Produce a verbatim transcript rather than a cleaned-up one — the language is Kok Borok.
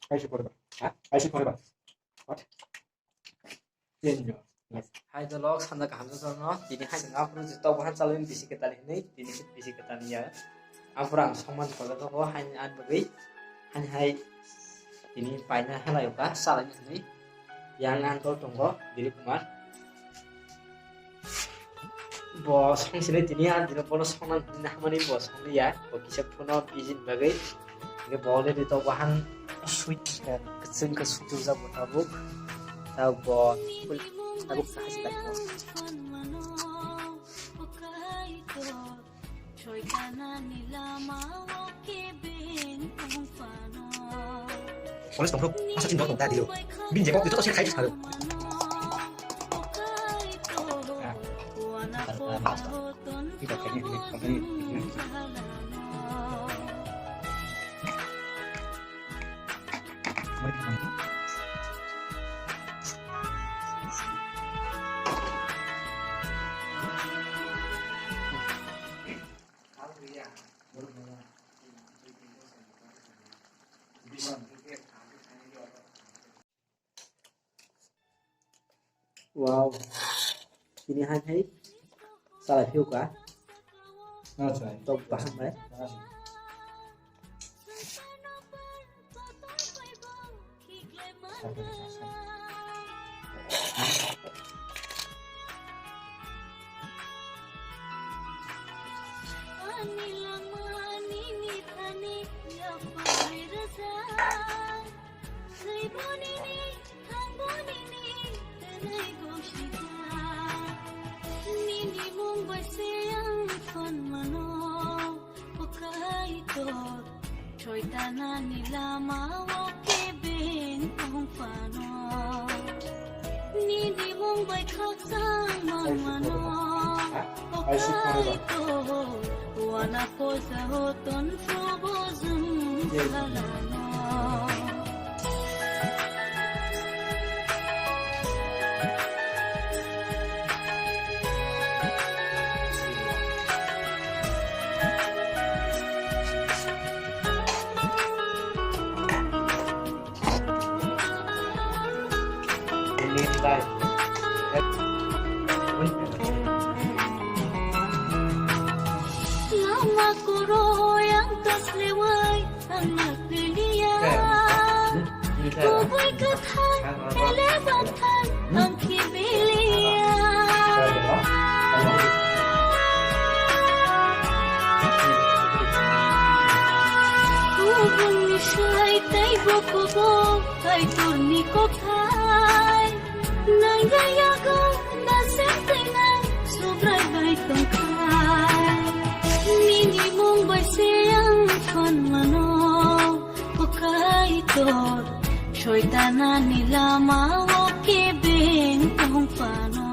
Hai se forever. What? Change your life. Hai dolok, sanda kaham jotto no. Tini hai jang aphuru je tok bahan chalai bisi kwtal hinwi, tini bisi kwtal ya. Aphuru ang songman kholo tongo, hai ni ang bagwi. Hai hai tini paina halai oka, chalai hinwi. Yang ang tol tongo, Dilip Kumar. Bo song sini tini ang dino bono songna hinwi hamani bo songli ya. Bo kisa phuno bijin bagwi. Hingke bo already to bahan sweet, eh, kwchwng khe sweet wngjak bo tabuk. Tabuk bo tabuk kaham se kaitor. Police tongphuru masa tin dok tong ta dilo. Bini jebok joto se khai salo. Wow. Ini hai hai. Salah view ka? Acha. Top bahang hai. Acha. Nini mung bai se ang phan mano. O Kaitor, soitanani lama o kebeng tong phano. Nini mung bai khakchang man mano. O Kaitor, wana koja o ton probo jung salano. Lama koro yang kasle wai. Ang nagpiliya, kubui kwthar, ele bathar, ang khibiliya. Kubun ni sai tei bo kubo, Kaitor ni kothai. Nangya yago, nasem tei nai, subrai bai tongkhai. Nini mung bai se ang phan mano. O Kaitor, soitanani lama o kebeng tong phano.